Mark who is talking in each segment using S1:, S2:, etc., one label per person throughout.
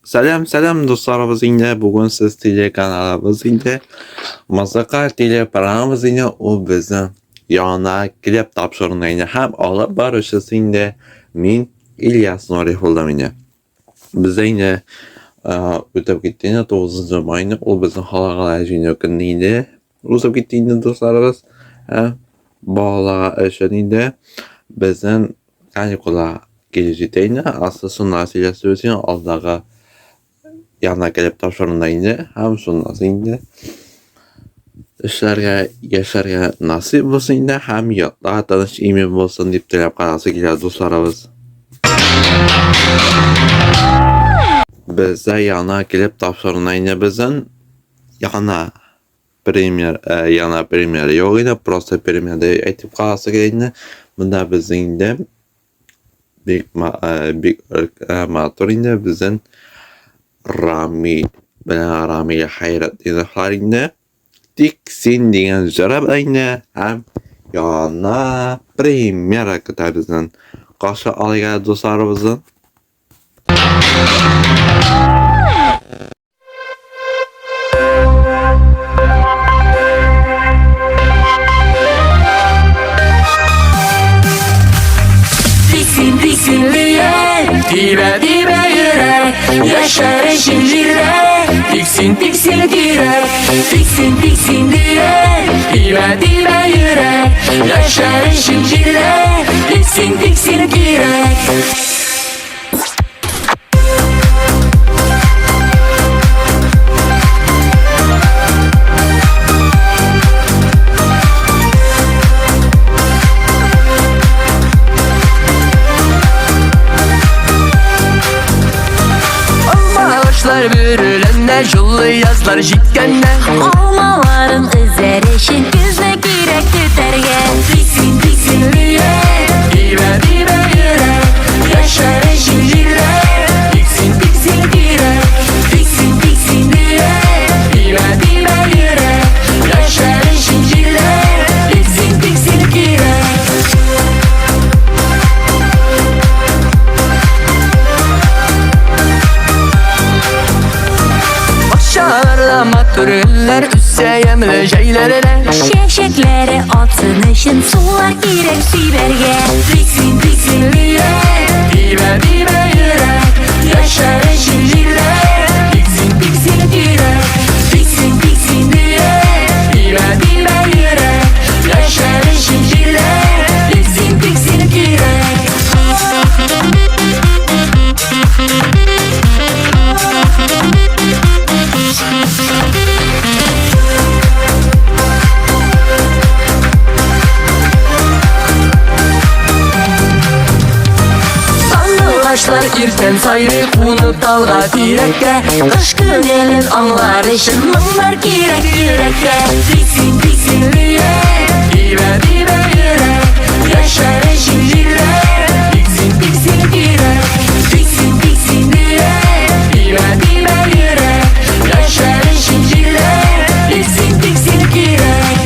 S1: Сәлам, сәлам, дусларыбыз инде. Бүген сез телеканалыбыз инде. Музыкаль телепрограммабыз инде ул безнең яңа килеп тапшыруны инде һәм алып баручысы инде мин Ильяс Нуриев булдым инде. Бездә инде үтеп китте инде 9 майны, ул безнең халыкара җиңү көне инде. Узып китте инде дусларыбыз. Балалар өчен инде безнең каникуллар килеп җитә инде. Асты шуннан сөйләшү өчен алдагы янына килеп тапшырында инде һәм шуннан соң инде эшләргә, яшәргә насыйп булсын инде һәм йортта тыныч имин булсын дип теләп каласы килә дусларыбыз. Бездә яна килеп тапшырына инде безнең яна премьер, яна премьер юк инде, просто премьер дип әйтеп каласы килә инде. Монда безнең инде бик бик матур инде безнең Рами белән Рамил Хәйретдиновлар инде. Тик син дигән җыры белән инде һәм яңа премьера көтә безнең. Каршы алыйк әле дусларыбызны.
S2: Тибә, тибә йөрәк, яшәр өчен җирдә, тик син, тик син кирәк, тик син, тик син дирәк, тибә, тибә йөрәк, яшәр өчен җирдә, тик син, тик син кирәк. Алмагачлар бөреләнә, җылы язлар җиткәннә.
S3: Алмаларын өзәр өчен көзне кирәк көтәргә.
S2: Тик син, тик син, тибә, тибә йөрәк, яшәр өчен җирдә. Тик син, тик син кирәк, тик син, тик син, тибә, тибә йөрәк, яшәр өчен җирдә. Тик син, тик син кирәк. Бакчаларда матур гөлләр үсә ямьле җәйләрдә.
S3: Чәчәкләре атсын өчен сулар кирәк сибәргә.
S2: Тик син, тик син, тибә, тибә йөрәк, яшәр өчен җирдә. Тик син, тик син кирәк, тик син, тик син, тибә, тибә йөрәк, яшәр өчен җирдә. Тик син, тик син кирәк. Сандугачлар иртән сайрый кунып талга тирәккә.
S3: Кыш күңелен аңлар өчен моңнар кирәк йөрәккә.
S2: Тик син, тик син, тибә, тибә йөрәк, яшәр өчен җирдә. Тик син, тик син кирәк, тик син, тик син, тибә, тибә йөрәк, яшәр өчен җирдә. Тик син, тик син кирәк.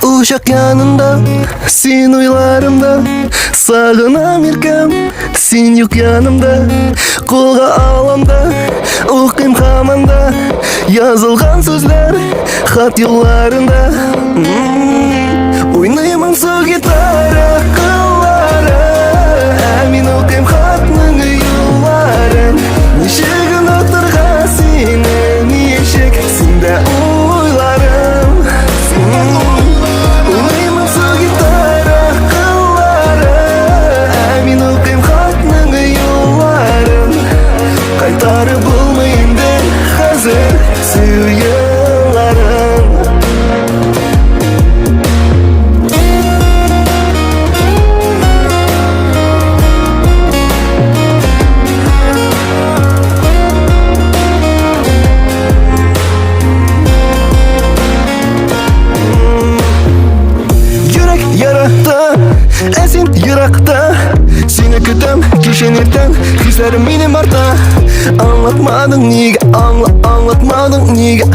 S4: Учак янында, син уйларымда, сагынам иркәм, син юк янымда. Кулга алам да укыйм һаман да Язылган сүзләр хат юлларында. Уйный моңсу гитара кыллары, Ә мин укыйм хатның юлларын. Ничек онытырга сине, ничек синдә уйларым. Уйный моңсу гитара кыллары, Ә мин укыйм хатның юлларын. Кайтарып булмый инде хәзер сөю елларын. Йөрәк ярата, ә син еракта. Сине көтәм кичен иртән, хисләрем минем арта. Аңлатмадың нигә, аңла, аңлатмадың нигә.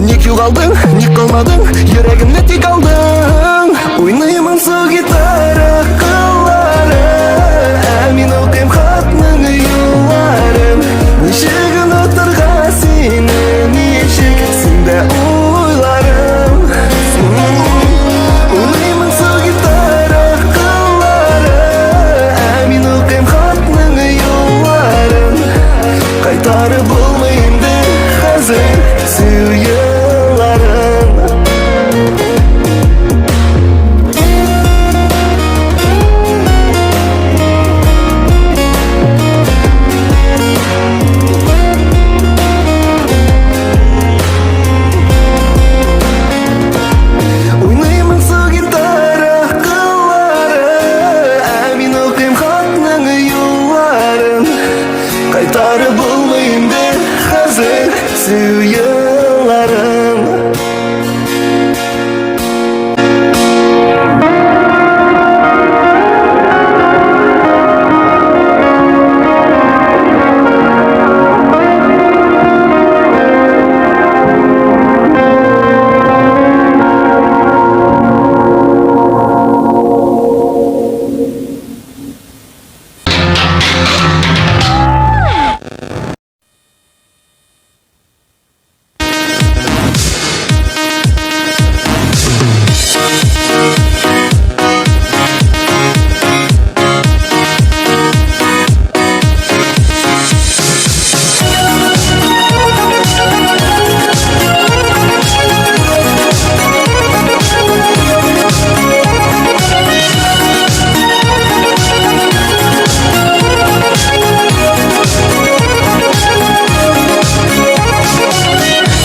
S4: Ник югалдың, ник калмадың, йөрәгемне тик алдың. Уйный моңсу гитара кыллары, Ә мин укыйм хатның юлларын. Ничек онытырга сине, ничек синдә уйларым. Уйный моңсу гитара кыллары, Ә мин укыйм хатның юлларын. Кайтарып булмый инде хәзер сөю елларын. Уйный моңсу гитара кыллары, Ә мин укыйм хатның юлларын. Кайтарып булмый инде хәзер сөю елларын.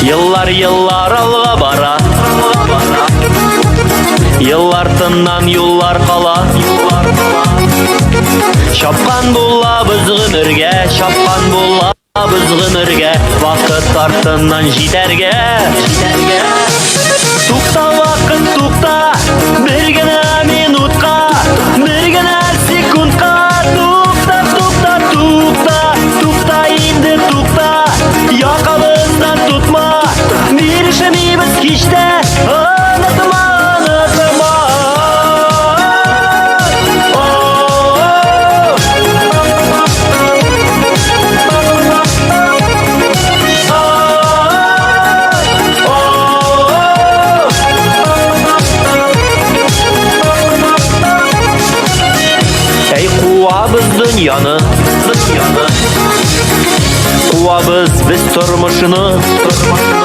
S5: Еллар, еллар алга бара. Еллар тыннан юллар кала. Чапкан булабыз гомергә, чапкан булабыз гомергә, вакыт артыннан җитәргә. Тукта, вакыт, тукта, бер генә минутка, бер генә секундка. Тукта, тукта, тукта, тукта инде, тукта. Якабыздан тотма, бирешмибез һич тә, онытма, онытма. Әй, куабыз дөньяны, дөньяны. Куабыз без тормышны, тормышны.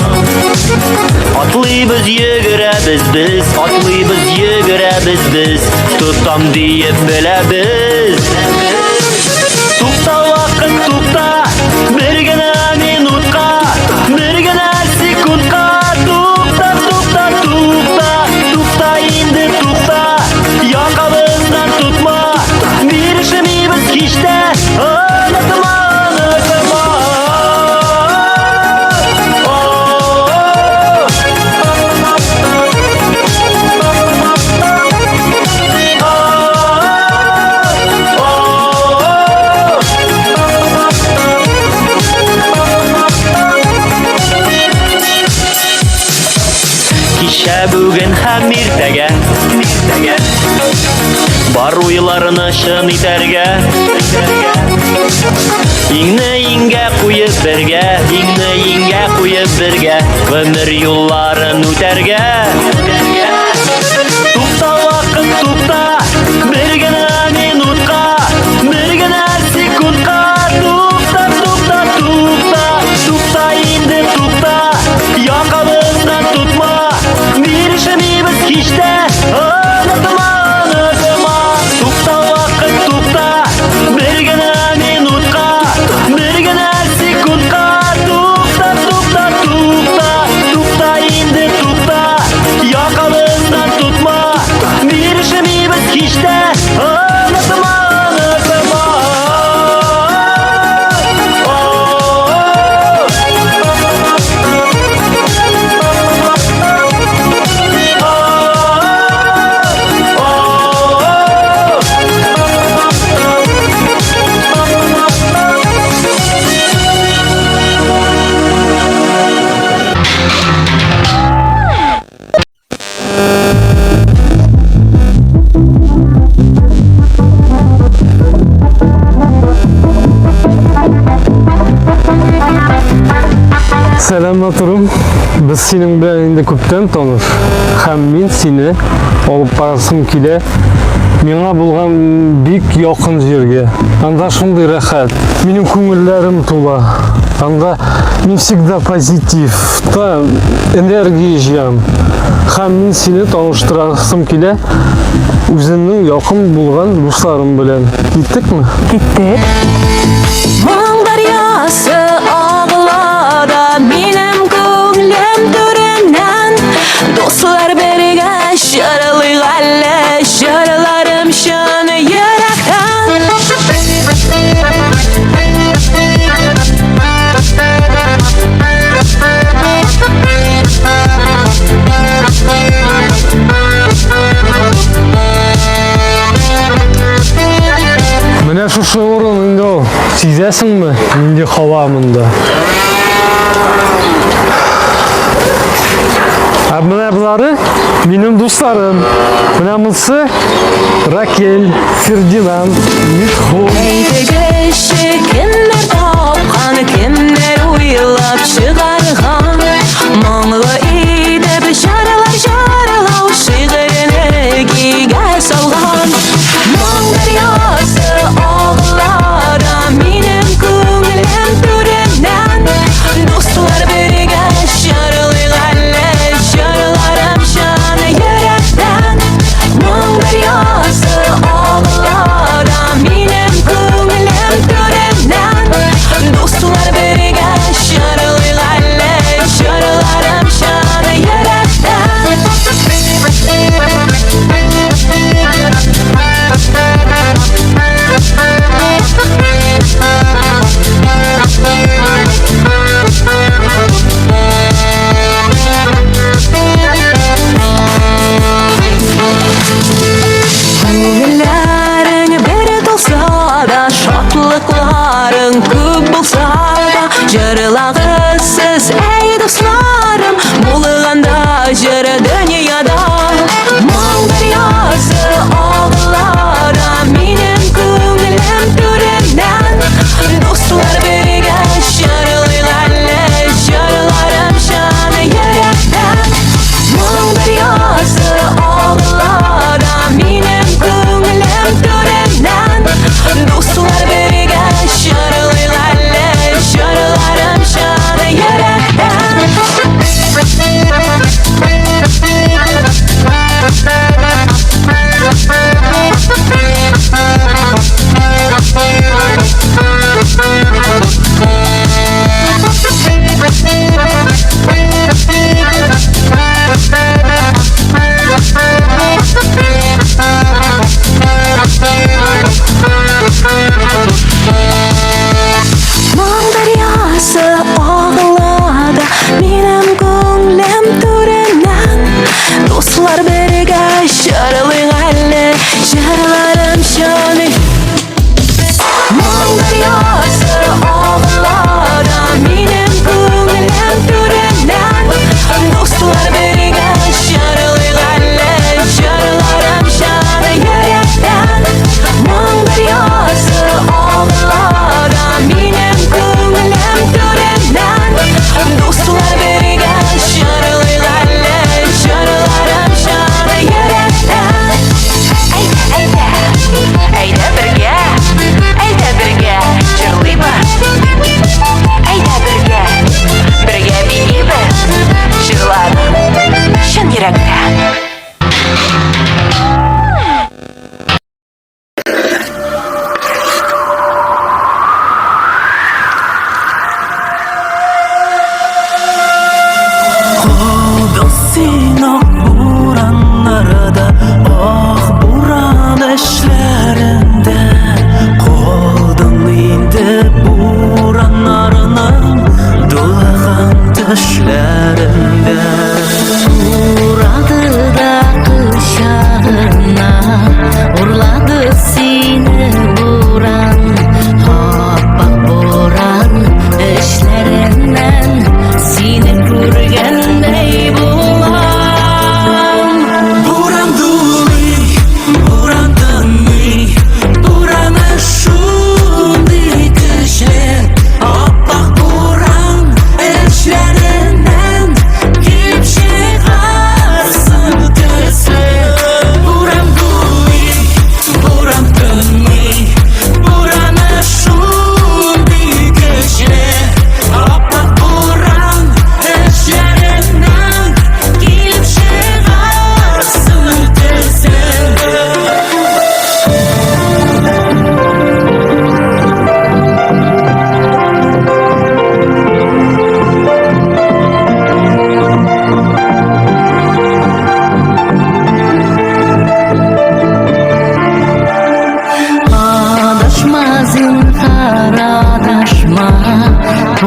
S5: Атлыйбыз, йөгерәбез без, атлыйбыз, йөгерәбез без, тотам диеп беләбез. Тукта, вакыт, тукта, бер генә минутка, бер генә секундка. Тукта, тукта, тукта, тукта инде, тукта. Якабыздан тотма, бирешмибез һич тә, онытма, онытма. Кичә, бүген һәм иртәгә, иртәгә. Бар уйларны чын итәргә, итәргә. Иңне иңгә куеп бергә, иңне иңгә куеп бергә, гомер юлларын үтәргә. Тукта вакыт, тукта, бер генә минутка, бер генә секундка. Тукта, тукта, тукта, тукта инде, тукта, якабыздан тотма, бирешмибез һич тә, онытма, онытма. Тукта вакыт, тукта, бер генә минутка, бер генә секундка. Тукта, тукта, тукта, тукта инде, тукта, якабыздан тотма, бирешмибез һич тә, онытма, онытма.
S6: Сәлам, матурым. Без синең белән инде күптән таныш. Һәм мин сине алып барасым килә. Миңа булган бик якын җиргә. Анда шундый рәхәт. Минем күңелләрем тула. Анда мин всегда позитив, та энергия җыям. Һәм мин сине таныштырасым килә үземнең якын булган дусларым белән. Киттекме?
S3: Киттек. Моң дәрьясы агыла да минем күңелем түреннән. Дуслар бергә җырлыйк әле, җырларым чын йөрәктән.
S6: Менә шушы урын инде ул. Сизәсеңме, нинди һава монда? Ә менә болары минем дусларым. Менә монысы Ракель, Фердинанд, Митхун.
S3: Әйтегезче, кемнәр тапкан, кемнәр уйлап чыгарган? Моңлы итеп җырлар җырлау шигырен көйгә салган. Моң дәрьясы агыла да минем күңелем түреннән. Дуслар бергә җырлыйк әле, җырларым чын йөрәктән. Моң дәрьясы агыла да минем күңелем түреннән.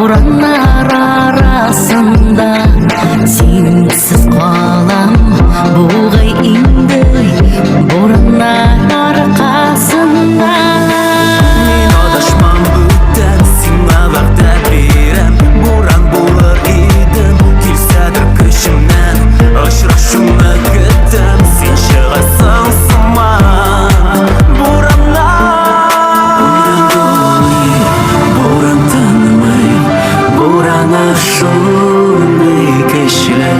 S3: Бураннар арасында синсез калам бугай инде бураннар аркасында.
S2: Мин адашмам бүтән, сиңа вәгъдә бирәм. Буран булыр идем, килсәдер көчемнән. Очрашуны көтәм, син чыгасың сыман. Бураннан. Буран дулый, буран тынмый, бураны шундый көчле.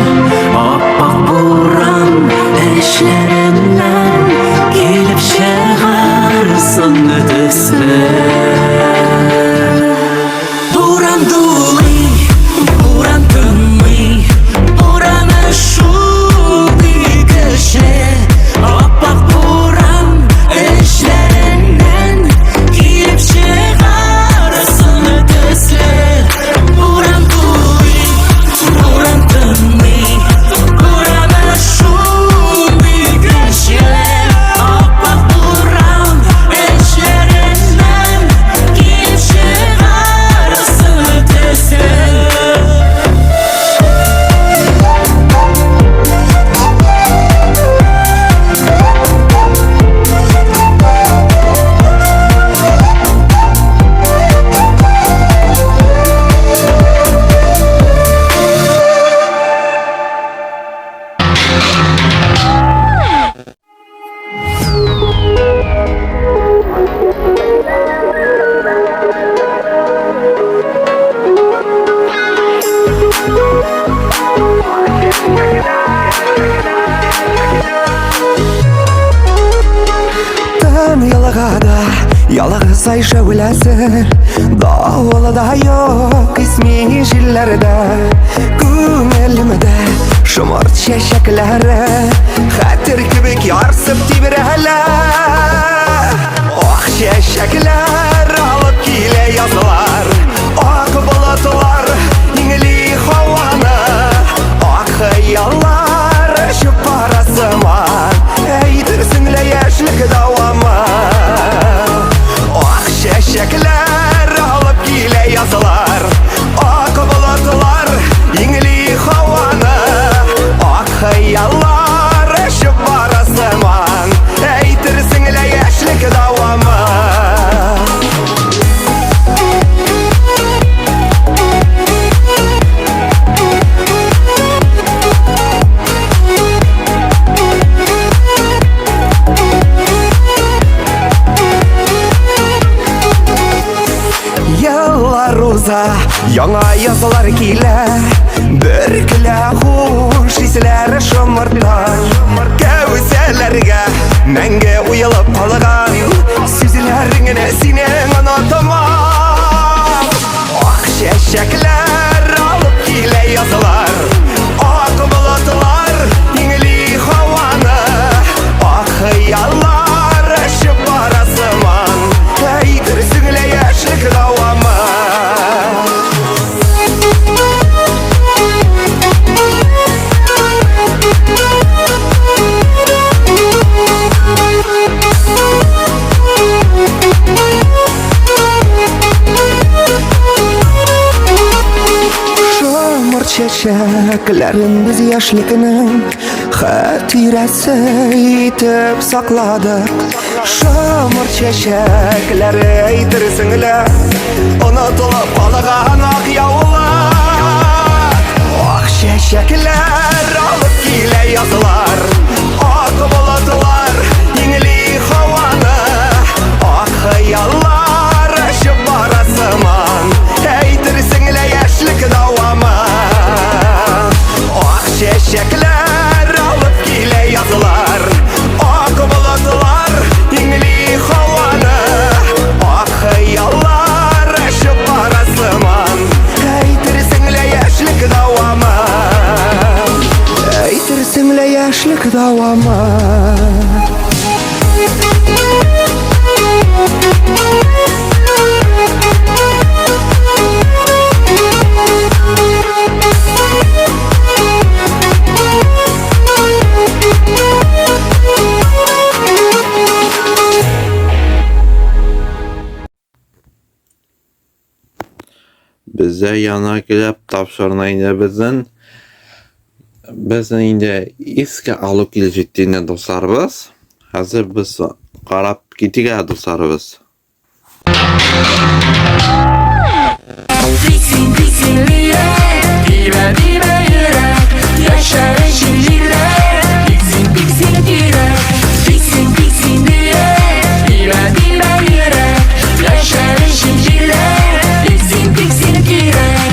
S2: Ап-ак буран эчләреннән килеп чыгарсың төсле. Буран дулый, буран тынмый, бураны шундый көчле. Ап-ак буран эчләреннән килеп чыгарсың төсле. Буран дулый, буран тынмый, бураны шундый көчле. Ап-ак буран эчләреннән килеп чыгарсың төсле.
S4: Тын елгада ялгыз ай шәүләсе, Давылда юк исми җилләрдә. Күңелемдә шомырт чәчәкләре Хәтер кебек ярсып тибрәлә. Ак чәчәкләр алып килә язлар, Ак болытлар иңли һаваны, Ак хыяллар очып бара сыман, Әйтерсең лә яшьлек дәвамы. Ак чәчәкләр алып килә язлар, Ак болытлар иңли һаваны, Ак хыяллар очып бара сыман, Әйтерсең лә яшьлек дәвамы. Еллар уза, яңа язлар килә, Бөркелә хуш исләре шомыртан. Кәүсәләргә мәңге уелып калган Сүзләреңне синең онытмам. Ак чәчәкләр алып килә язлар, Ак болытлар иңли һаваны, Ак хыяллар очып бара сыман, Әйтерсең лә яшьлек дәвамы. Шомырт чәчәкләрен без яшьлекнең хатирәсе итеп сакладык. Шомырт чәчәкләре әйтерсең лә онытылып калган ак яулык. Ак чәчәкләр алып килә язлар, Ак болытлар иңли һаваны, Ак хыяллар очып бара сыман, Әйтерсең лә яшьлек дәвамы. Ак чәчәкләр алып килә язлар, Ак болытлар иңли һаваны, Ак хыяллар очып бара сыман, Әйтерсең лә яшьлек дәвамы. Әйтерсең лә яшьлек дәвамы.
S1: Бездә яна килеп тапшырына инде безнең безнең инде искә алу килеп җитте инде дусларыбыз. Хәзер без карап китик әле дусларыбыз.
S2: Тиксин, тиксин, йөрәк, тибә, тибә йөрәк, яшәр өчен җирдә. Тиксин, тиксин, йөрәк, тиксин, тиксин, йөрәк, тибә, тибә йөрәк, яшәр өчен җирдә. Тиксин, тиксин, йөрәк.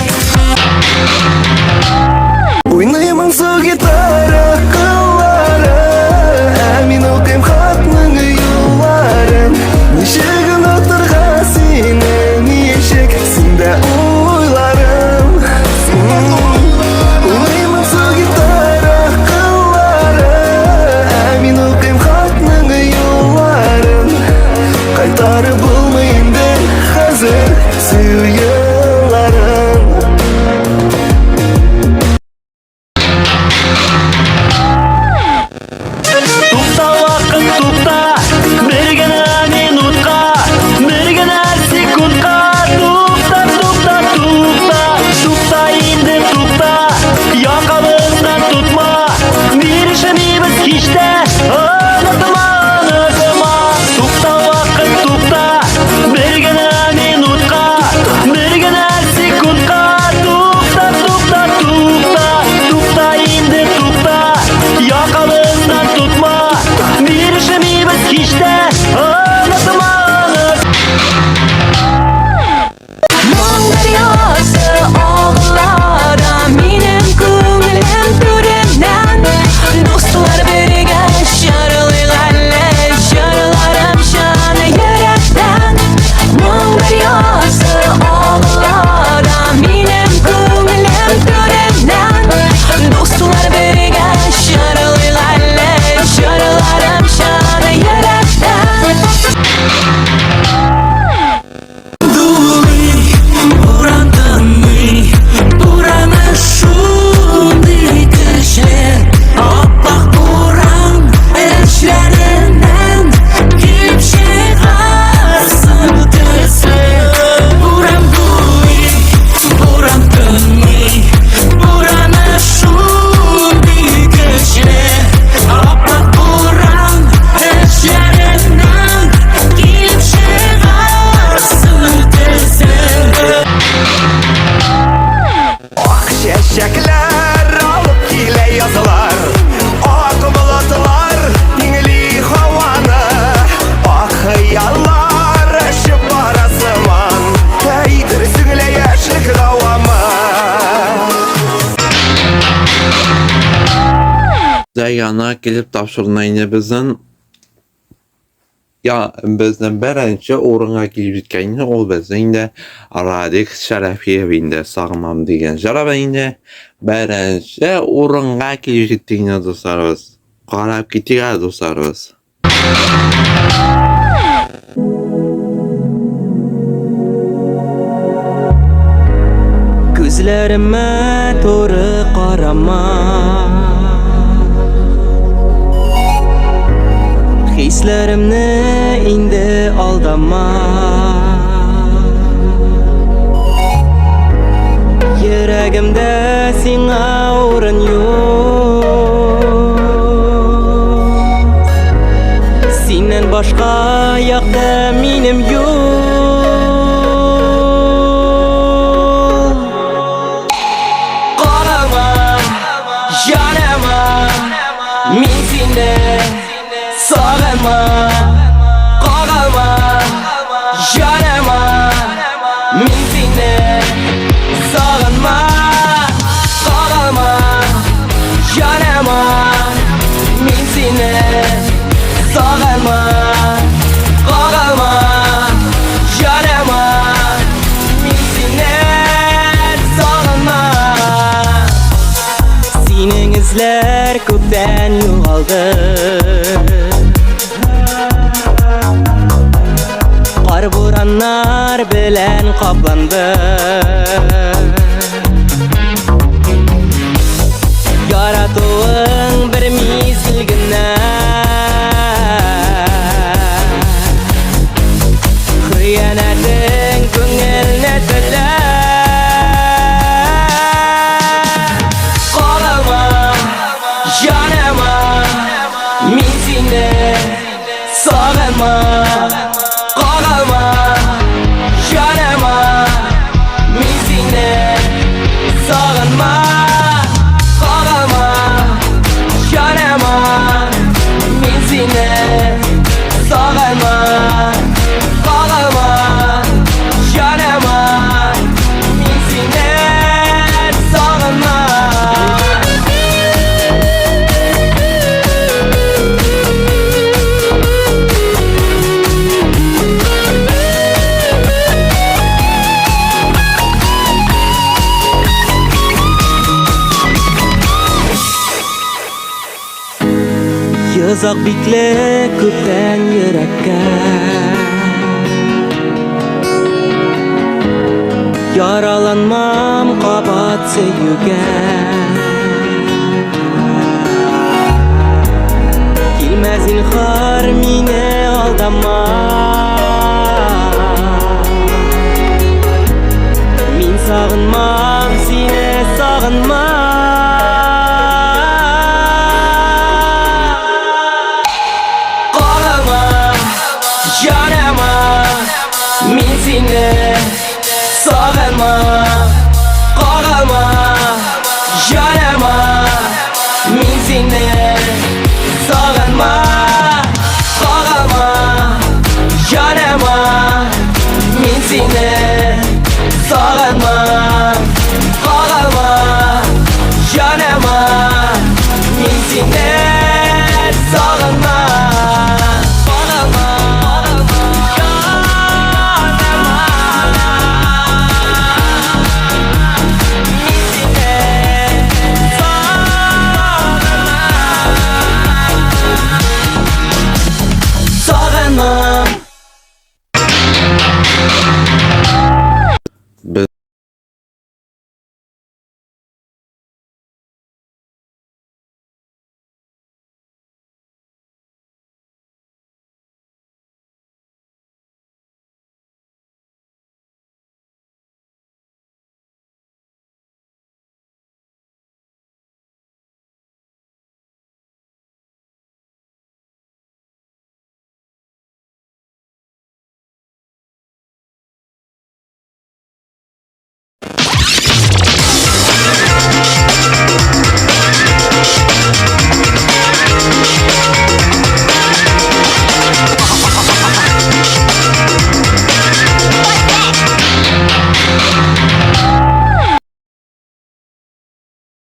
S4: Уйный моңсу гитара кыллары, Ә мин укыйм хатның юлларын. Ничек онытырга сине, ничек синдә уйларым. Уйный моңсу гитара кыллары, Ә мин укыйм хатның юлларын. Кайтарып булмый инде хәзер сөю елларын.
S5: Тукта, вакыт, тукта, бер генә минутка, бер генә секундка. Тукта, тукта, тукта, тукта инде, тукта. Якабыздан тотма, бирешмибез һич тә. Онытма, онытма. Тукта, вакыт, тукта, бер генә минутка, бер генә секундка. Тукта, тукта, тукта, тукта инде, тукта. Якабыздан тотма, бирешмибез һич тә. Онытма, онытма.
S3: Моң дәрьясы агыла да минем күңелем түреннән. Дуслар бергә җырлыйк әле җырларым чын йөрәктән. Моң дәрьясы агыла да минем күңелем түреннән. Дуслар бергә җырлыйк әле җырларым чын йөрәктән.
S2: Дулый, буран тынмый, бураны шундый көчле, ап-ак буран эчләреннән килеп чыгарсың төсле. Буран дулый, буран тынмый, бураны шундый көчле, ап-ак буран эчләреннән килеп чыгарсың төсле.
S4: Ак чәчәкләр алып килә язлар, Ак болытлар иңли һаваны, Ак хыяллар очып бара сыман, Әйтерсең лә яшьлек дәвамы.
S1: Бездә яна килеп тапшырына инде безнең я безнең беренче урынга килеп җиткән инде ул безнең инде Радик Шәрәфиев инде сагынмам дигән җыры белән инде беренче урынга килеп җитте инде дусларыбыз. Карап китик әле дусларыбыз.
S2: Күзләремә туры карама, Хисләремне инде алдама. Йөрәгемдә сиңа урын юк, Синнән башка якта минем юк. Карама, җаныма, мин сине сагынма. Карама, җаныма, мин сине сагынма. Карама, җаныма, мин сине сагынма. Карама, җаныма, мин сине сагынма. Синең эзләр күптән югалды, Кар бураннар белән капланды. Яратуың бер мизгел генә, Хыянәтең күңелне телә.
S7: Йозак бикле күптән йөрәккә. Яраланмам кабат сөюгә. Килмә зинһар мине алдама. Мин сагынмам сине сагынмам.